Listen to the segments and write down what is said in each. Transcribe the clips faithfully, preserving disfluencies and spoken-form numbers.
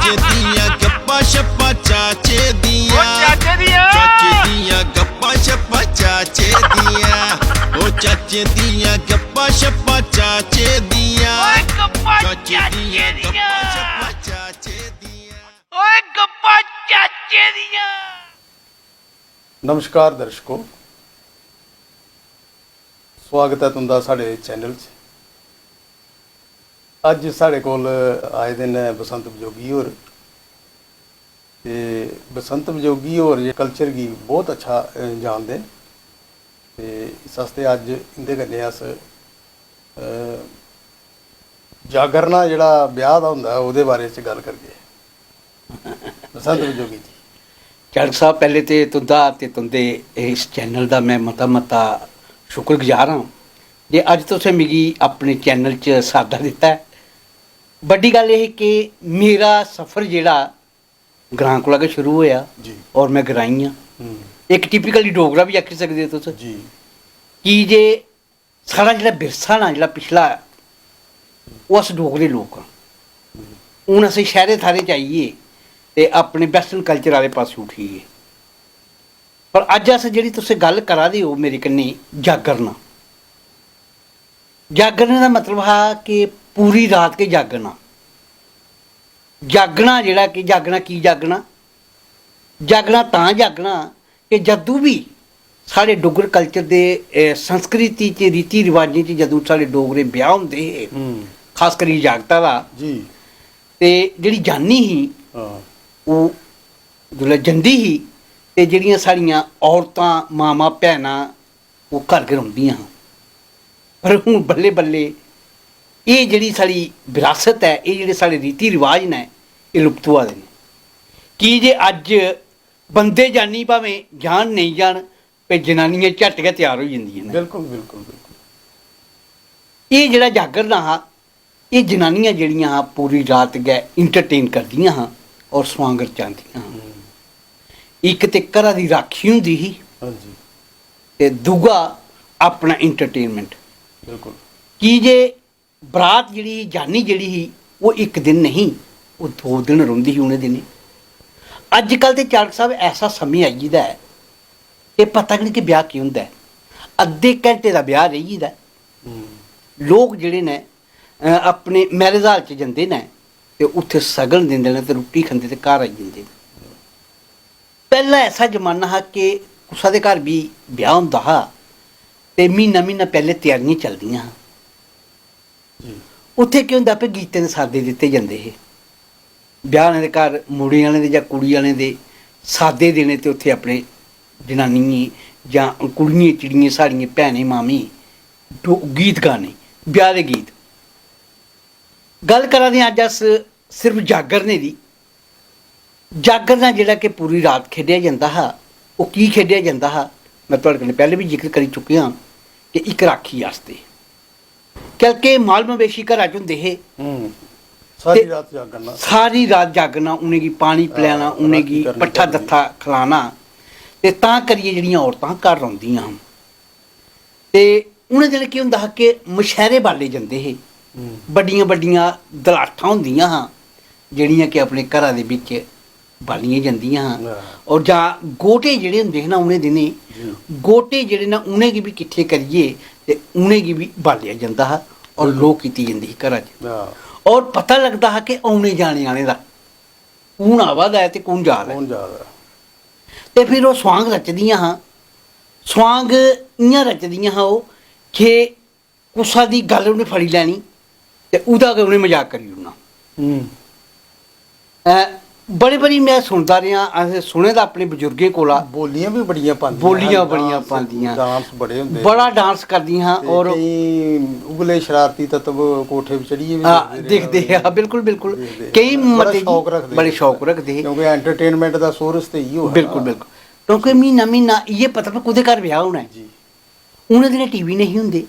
चाचे दियां गप्पां शप्पां, चाचे दियां। ओ चाचे दियां। चाचे दियां गप्पां शप्पां, चाचे दियां। ओ चाचे दियां गप्पां शप्पां, चाचे दियां। ओए गप्पां चाचे दियां। गप्पां शप्पां, चाचे दियां। ओए गप्पां चाचे दियां। नमस्कार दर्शको, स्वागत ऐ तुं'दा साढ़े चैनल च। अज्ज साढ़े कोल आए दे न बसंत बजोगी होर। ते बसंत बजोगी होर जे कल्चर गी बहुत अच्छा, अ, जानदे न। ते इस आस्तै अज्ज इं'दे कन्नै अस, अ, जागरना जेह्ड़ा ब्याह् दा होंदा ऐ, ओह्दे बारे च गल्ल करगे। बसंत बजोगी जी। चाड़क साहब, पैह्ले ते तुं'दा ते तुं'दे इस चैनल दा में मता-मता शुक्रगुजार आं जे अज्ज तुसें मिगी अपने चैनल च साद्दा दित्ता ऐ। बड्डी गल्ल एह् कि मेरा सफर जेह्ड़ा ग्रां कोला गै शुरू होआ जी। और में ग्राईं आं। हम्म। इक टिपिकली डोगरा बी आखी सकदे ओ तुस। जी। की जे साढ़ा जेह्ड़ा बिरसा ना, जेह्ड़ा पिछला, ओह् अस डोगरे लोक आं। हून असें शैह्रें थाह्रें च आइयै ते अपने वैस्टर्न कल्चर आह्ले पासै उठी गे। पर अज्ज अस जेह्ड़ी तुस गल्ल करा दे ओ मेरे कन्नै जागरना, जागरने दा मतलब हा कि पूरी रात गै जागरना। जागना जेह्ड़ा कि जागना की जागना? जागना तां जागना कि जदूं बी साढ़े डुग्गर कल्चर दे, ए, संस्कृति च, रीति रिवाजें च जदूं साढ़े डोगरे ब्याह् होंदे हे, हम्म। खास करियै जागता दा, जी। ते जेह्ड़ी जान्नी ही, हां। ओह् जिसलै जंदी ही ते जेह्ड़ियां साढ़ियां औरतां, मामां, भैनां, ओह् घर गै रौंह्दियां हां। पर हून बल्लें-बल्लें एह् जेह्ड़ी साढ़ी बरासत ऐ, एह् जेह्ड़े साढ़े रीति रिवाज न, एह् लुप्त होआ दे न। की जे अज्ज बंदे जानी भामें जान नेईं जान, पे जनानियां झट्ट गै त्यार होई जंदियां न। बिल्कुल, बिल्कुल, बिल्कुल। एह् जेह्ड़ा जागरना हा, एह् जनानियां जेह्ड़ियां हां, पूरी रात गै entertain करदियां हां और सुआंग रचांदियां हां। हम्म। इक ते घरा दी राखी होंदी ही, हां जी। ते दूआ अपना entertainment। बिल्कुल। की जे बरात जेह्ड़ी ही, जान्नी जेह्ड़ी ही, ओह् इक दिन नेईं, ओह् दो दिन रौंह्दी ही उ'नें दिनें। अज्जकल ते चाड़क साह्ब ऐसा समें आई गेदा ऐ, एह् पता गै निं कि ब्याह् केह् होंदा ऐ। अद्धे घैंटे दा ब्याह् रेही गेदा ऐ। हम्म। लोक जेह्ड़े न, अ, अपने marriage hall च जंदे न ते उत्थै सगन दिंदे न ते रुट्टी खंदे ते घर आई जंदे न। पैह्ला ऐसा जमाना हा कि कुसै दे घर बी ब्याह् होंदा हा ते म्हीना-म्हीना पैह्लें त्यारियां चलदियां हां। जी। उत्थै केह् होंदा, पे गीतें दे साद्दे दित्ते जंदे हे। ब्याह् आह्लें दे घर मुड़े आह्लें दे जां कुड़ी आह्लें दे साद्दे देने ते उत्थै अपने जनानियें जां कुड़ियें चिड़ियें साढ़ियें भैनें मामी डो-, गीत गाने, ब्याह् दे गीत। गल्ल करा दे आं अज्ज अस सिर्फ जागरने दी। जागरना जेह्ड़ा कि पूरी रात खेढेआ जंदा हा, ओह् की खेढेआ जंदा हा, में थुआढ़े कन्नै पैह्लें बी जिक्र करी चुके आं कि इक राखी आस्तै। क्योंकि माल मवेशी घरा च होंदे हे। हम्म। सारी ते रात जागरना। सारी रात जागरना, उ'नेंगी पानी हां, पिलाना, उ'नेंगी राखी करनी पट्ठा घर दी। दत्था खलाना। ते तां करियै जेह्ड़ियां औरतां घर रौंह्दियां हां। ते उ'नें दिनें केह् होंदा हा कि मशैह्रे बाले जंदे हे। हम्म। बड्डियां बड्डियां दलाठां होंदियां हां, जेह्ड़ियां कि अपने घरा दे बिच्च बालियां जंदियां हां। हां। और जां गोह्टे जेह्ड़े होंदे हे ना उ'नें दिनें, जी। गोह्टे जेह्ड़े ना उ'नेंगी बी किट्ठे करियै ते उ'नेंगी बी बालेआ जंदा हा और बिल्कुल। लोऽ कीती जंदी ही घरा च। हां। और पता लगदा हा कि औने जाने आह्लें दा कु'न आवा दा ऐ ते कु'न जा दा ऐ। कु'न जा दा ऐ। ते फिर ओह् सुआंग रचदियां हां। सुआंग इ'यां रचदियां हां ओह् कि कुसा दी गल्ल उ'नें फड़ी लैनी ते ओह्दा गै उ'नें मजाक करी ओड़ना। हम्म। ऐ, बड़ी बारी में सुनदा रेहा, असें सुने दा अपने बजुर्गें कोला। बोलियां बी बड़ियां पांदियां बोलियां हां, बड़ियां dance, पांदियां। Dance बड़े होंदे बड़ा हे। Dance करदियां हां ते और केईं उगले शरारती तत्व कोठे पर चढ़ियै बी हां, दिखदे रेह् दिखदे होंदे। हां, बिल्कुल, बिल्कुल। दिखदे। केईं बड़ा मते शौक रखदे बड़े हे। शौक रखदे हे। क्योंकि entertainment दा source ते इ'यो हा बिल्कुल, ना। बिल्कुल। क्योंकि म्हीना, म्हीना इ'यै पता भई कु'दे घर ब्याह् होना ऐ। जी। उ'नें दिनें टीवी नेईं ही होंदे,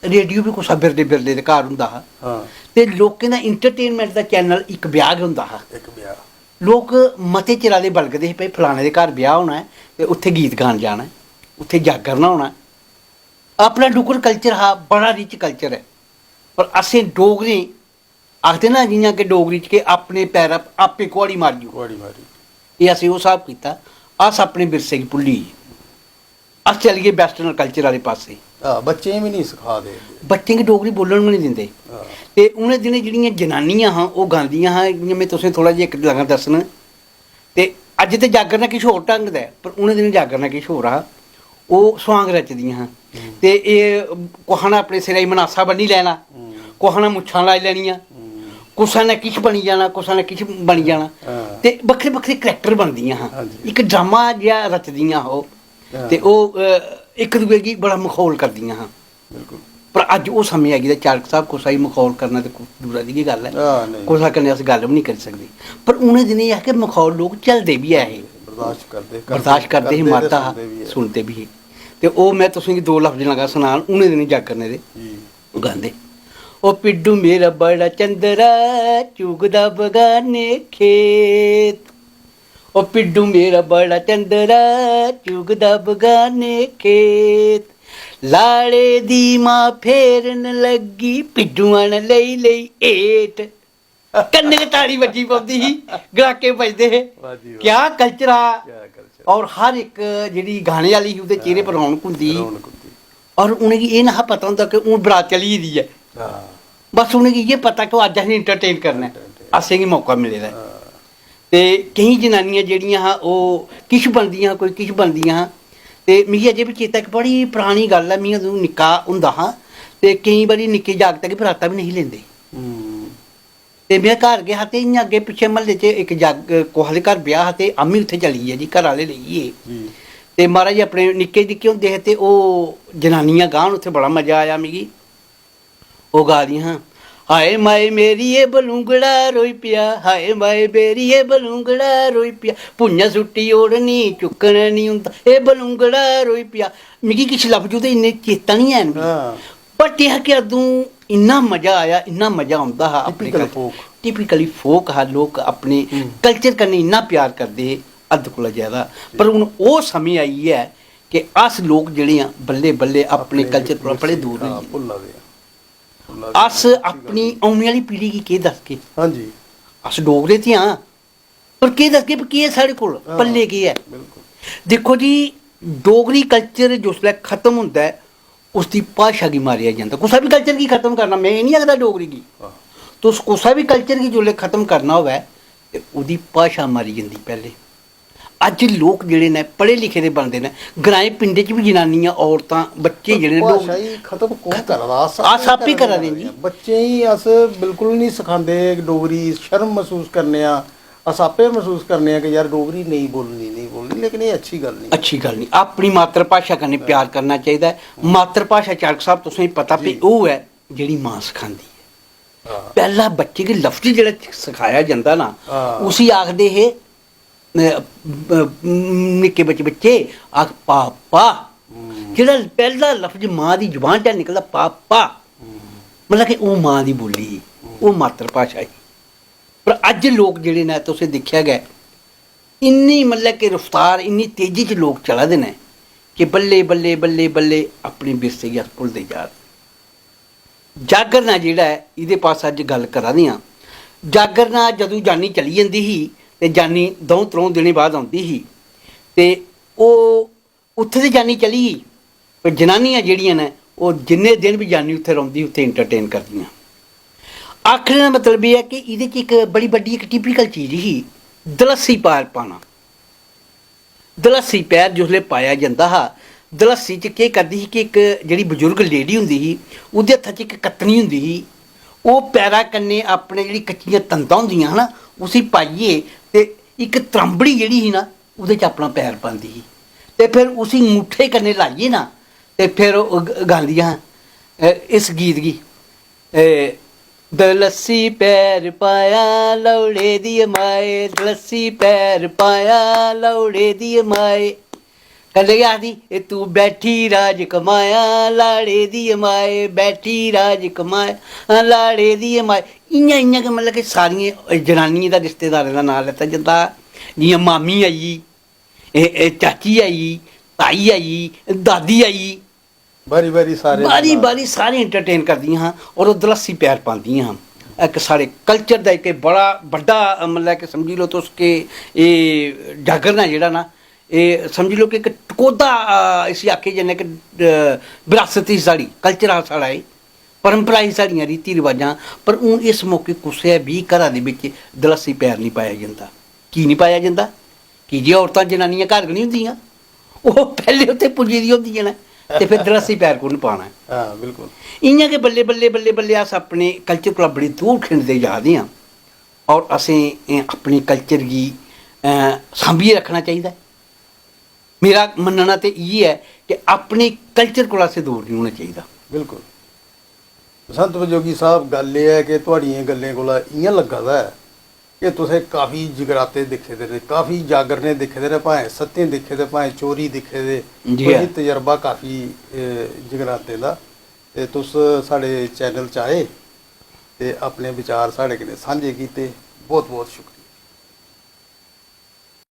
रेडियो बी कुसै बिरले बिरले दे घर होंदा हा। हां। ते लोकें दा entertainment दा channel इक ब्याह् गै होंदा हा। इक ब्याह्। लोक मते चिरा दे बलगदे हे, "भई, फलाने दे घर ब्याह् होना ऐ ते उत्थै गीत गान जाना ऐ, उत्थै जागरना होना ऐ।" अपना डुग्गर culture हा, बड़ा rich culture ऐ, पर असें डोगरें आखदे ना जि'यां कि डोगरी च कि अपने पैरा प-, आपे कुहाड़ी मारी ओड़। कुहाड़ी मारी। एह् असें ओह् स्हाब कीता, अस अपने विरसे गी भुल्ली गे। अस चली गे वैस्टर्न कल्चर आह्ले पासै। हां, बच्चें गी बी निं सखा दे। बच्चें गी डोगरी बोलन बी निं दिंदे। हां। ते उ'नें दिनें जेह्ड़ियां जनानियां हां, ओह् गांदियां हां, जि'यां में तुसें थोह्ड़ा जेहा इक लगा दस्सन। ते अज्ज ते जागरना किश होर ढंग दा ऐ, पर उ'नें दिनें जागरना किश होर हा। ओह् स्वांग रचदियां हां। हम्म। ते एह् कुसै ने अपने सिरै गी मनासा ब'न्नी लैना, हम्म। कुसै ने मुच्छां लाई लैनियां, हम्म। कुसै ने किश बनी जाना, कुसै ने किश बनी जाना। हां। ते बक्खरे बक्खरे करैक्टर बनदियां हां। हां जी। इक ड्रामा जेहा रचदियां हां ओह्। हां। ते ओह्, अ, इक दूए गी बड़ा मखौल करदियां हां। बिल्कुल। पर अज्ज ओह् समें आई गेदा, चाड़क साह्ब, कुसै गी मखौल करना ते कु-, दूरा दी गै गल्ल ऐ। हां, नेईं। कुसै कन्नै अस गल्ल बी निं करी सकदे। पर उ'नें दिनें एह् हा कि मखौल लोक झलदे बी ऐ हे। बर्दाश्त करदे, बर्दाश्त करदे हे, करदे ते माता हा, सुनदे बी ऐ। सुनदे बी हे। ते ओह् में तुसें गी दो लफ्ज लगा सनान, उ'नें दिनें जागरने दे जी। गांदे। "ओ पिड्डू मेरा बड़ा चंदरा, चुगदा बगाने खेत। ओ पिड्डू मेरा बड़ा चंदरा, चुगदा बगाने खेत। लाड़े दी मां फेरन लग्गी, पिड्डुआं ने लेई लेई हेठ।" कन्नै गै ताड़ी बज्जी पौंदी ही, गड़ाके बजदे हे। वाह जी वाह। क्या कल्चर हा। क्या कल्चर। और हर इक जेह्ड़ी गाने आह्ली ही, ओह्दे चेह्रे पर हां, रौनक होंदी ही। रौनक होंदी। और उ'नेंगी एह् नेहा पता होंदा कि हून बरात चली गेदी ऐ। हां। बस उ'नेंगी इ'यै पता कि अज्ज असें एंटरटेन करना ऐ, एंटरटेन। असेंगी मौका मिले दा ऐ। हां। ते केईं जनानियां जेह्ड़ियां हां, ओह् किश बनदियां हां, कोई किश बनदियां हां। ते मिगी अजें बी चेता, इक बड़ी परानी गल्ल ऐ, में अदूं निक्का होंदा हा, ते केईं बारी निक्के जागतै गी बराता बी नेईं लेंदे। हम्म। ते में घर गेआ हा, ते इ'यां अग्गें पिच्छें म्हल्ले च इक जाग-, कुसै दे घर ब्याह् हा, ते आम्मी उत्थै चली गे जी, घर आह्ले लेई गे। जी। ते महाराज, अपने निक्के निक्के होंदे हे, ते ओह् जनानियां गान, उत्थै बड़ा मजा आया मिगी। ओह् गा दियां हां, "हाय माए मेरी ए बलूंगड़ा रोई पेआ, हाय माए मेरी ए बलूंगड़ा रोई पेआ, भुञां सुट्टी ओड़नी चुक्कन निं होंदा, ए बलूंगड़ा रोई पेआ।" मिगी किश लफ्ज ओह्दे इन्ने चेता निं हैन मिगी। हां। But एह् हा कि अदूं इन्ना मजा आया, इन्ना मजा औंदा हा अपने typical culture. Folk. Typically folk हा, लोक अपने हम्म। कल्चर कन्नै इन्ना प्यार करदे हे, हद्द कोला ज्यादा। पर हून ओह् समें आई ऐ कि अस लोक जेह्ड़े आं, बल्लें-बल्लें अपने अपने कल्चर कोला बड़े विरसे, दूर होई हां, गे। भुल्ला दे आं। भुल्ला दे अस आं, अच्छी गल्ल अपनी ऐ। औने आह्ली पीढ़ी गी केह् दसगे? हां जी। अस डोगरे ते आं, पर केह् दसगे, पर केह् ऐ साढ़े कोल? हां, पल्ले केह् ऐ? बिल्कुल। दिक्खो जी, डोगरी कल्चर जिसलै खत्म होंदा ऐ, उसदी भाशा गी मारेआ जंदा। कुसै बी कल्चर गी खत्म करना, में एह् निं आखदा डोगरी गी। हां। तुस कुसै बी कल्चर गी जिसलै खत्म करना होऐ, ते ओह्दी भाशा मारी जंदी पैह्लें। अज्ज लोक जेह्ड़े न, पढ़े लिखे दे बनदे न, ग्राएं पिंडें च बी जनानियां, औरतां, बच्चे पर जेह्ड़े न, भाशा लोक गी खत्म कु'न करा दा? अस अस आपे आपे करा दे करा जी। दे आं। बच्चें गी अस बिल्कुल निं सखांदे डोगरी, शर्म मसूस करने आं, अस आपे मसूस करने आं कि यार, डोगरी नेईं बोलनी, नेईं बोलनी, लेकिन एह् अच्छी गल्ल निं। अच्छी गल्ल निं। अपनी मातृ भाशा कन्नै हां। प्यार करना चाहिदा ऐ। हां। मातृ भाशा, चाड़क साह्ब, तुसें गी पता जी। भई ओह् ऐ जेह्ड़ी मां सखांदी ऐ। हां। पैह्ला बच्चे गी लफ्ज जेह्ड़ा सखाया जंदा ना, हां। उसी आखदे हे, अ, अ, निक्के बच्चे, "बच्चे, आख पापा।" हम्म। जेह्ड़ा पैह्ला लफ्ज मां दी जुबान चा निकलदा, "पापा।" हम्म। मतलब कि ओह् मां दी बोल्ली ही, हम्म। ओह् मातृ भाशा ही। पर अज्ज लोक जेह्ड़े न, तुसें दिक्खेआ गै, इन्नी मतलब कि रफ्तार, इन्नी तेजी च लोक चला दे न कि बल्ले, बल्ले, बल्ले, बल्ले अपने विरसे गी अस भुलदे जा दे। जागरना जेह्ड़ा ऐ, एह्दे पास अज्ज गल्ल करा दे आं। जागरना जदूं जान्नी चली जंदी ही ते जान्नी द'ऊं त्र'ऊं दिनें बाद औंदी ही, ते ओह् उत्थै ते जान्नी चली गेई, पर जनानियां जेह्ड़ियां न, ओह् जिन्ने दिन बी जान्नी उत्थै रौंह्दी, उत्थै एंटरटेन करदियां। आखने दा मतलब एह् ऐ कि एह्दे च इक बड़ी बड्डी, इक टिपिकल चीज ही, दलस्सी पार पाना। दलस्सी पैर जिसलै पाया जंदा हा, दलस्सी च केह् करदी ही कि इक जेह्ड़ी बजुर्ग लेडी होंदी ही, ओह्दे हत्था च इक कत्तनी होंदी ही, ओह् पैरा कन्नै अपने जेह्ड़ी कच्चियां तंदां होंदियां हियां ना, उसी पाइयै ते इक त्रांबड़ी जेह्ड़ी ही ना, ओह्दे च अपना पैर पांदी ही ते फिर उसी ङूठे कन्नै लाइयै ना, ते फिर ओह् ग-, गांदियां हां, अ, इस गीत गी, ए, "दलस्सी पैर पाया लौड़े दी माए, दलस्सी पैर पाया लौड़े दी माए।" कन्नै गै आखदी, "ए तू बैठी राज कमाया लाड़े दी माए, बैठी राज कमाया लाड़े दी माए।" इ'यां, इ'यां गै मतलब कि सारियें जनानियें दा, रिश्तेदारें दा नांऽ लैता जंदा। जि'यां मामी आई गेई, ए, ए, चाची आई गेई, ताई आई गेई, दादी आई गेई। बारी बारी सारे बारी बारी सारे एंटरटेन करदियां हां और ओह् दलस्सी पैर पांदियां हां। इक साढ़े कल्चर दा इक बड़ा बड्डा, मतलब कि समझी लैओ तुस कि एह् जागरना जेह्ड़ा ना, एह् समझी लैओ कि इक टकोह्दा, अ, इसी आक्खी जन्ने कि, अ, बरासत ही साढ़ी, कल्चर हा साढ़ा एह्, परंपरा ही साढ़ियां रीति रवाजां। पर हून इस मौके कुसै बी घरा दे बिच दलस्सी पैर निं पाया जंदा। की निं पाया जंदा? की जे औरतां जनानियां घर गै निं होंदियां, ओह् पैह्लें उत्थै पुज्जी दियां होंदियां न, ते फिर दलस्सी पैर कु'न पाना ऐ? हां, बिल्कुल। इ'यां गै बल्लें बल्लें, बल्लें बल्लें अस अपने कल्चर कोला बड़ी दूर खिंडदे जा दे आं, और असें, अ, अपने कल्चर गी, अ, सांभियै रक्खना चाहिदा ऐ। मेरा मन्नना ते इ'यै ऐ कि अपने कल्चर कोला असें दूर निं होना चाहिदा। बिल्कुल। बसंत वियोगी साहब, गल्ल एह् ऐ कि थुआड़ियें गल्लें कोला इ'यां लग्गा दा ऐ कि तुसें काफी जगराते दिक्खे दे न, काफी जागरने दिक्खे दे न, भाएं सत्तें दिक्खे दे, भाएं चोरी दिक्खे दे, जी। तुसें तजर्बा काफी, ए, जगरातें दा। ते तुस साढ़े चैनल च आए ते अपने विचार साढ़े कन्नै सांझे कीते। बहुत बहुत शुक्रिया।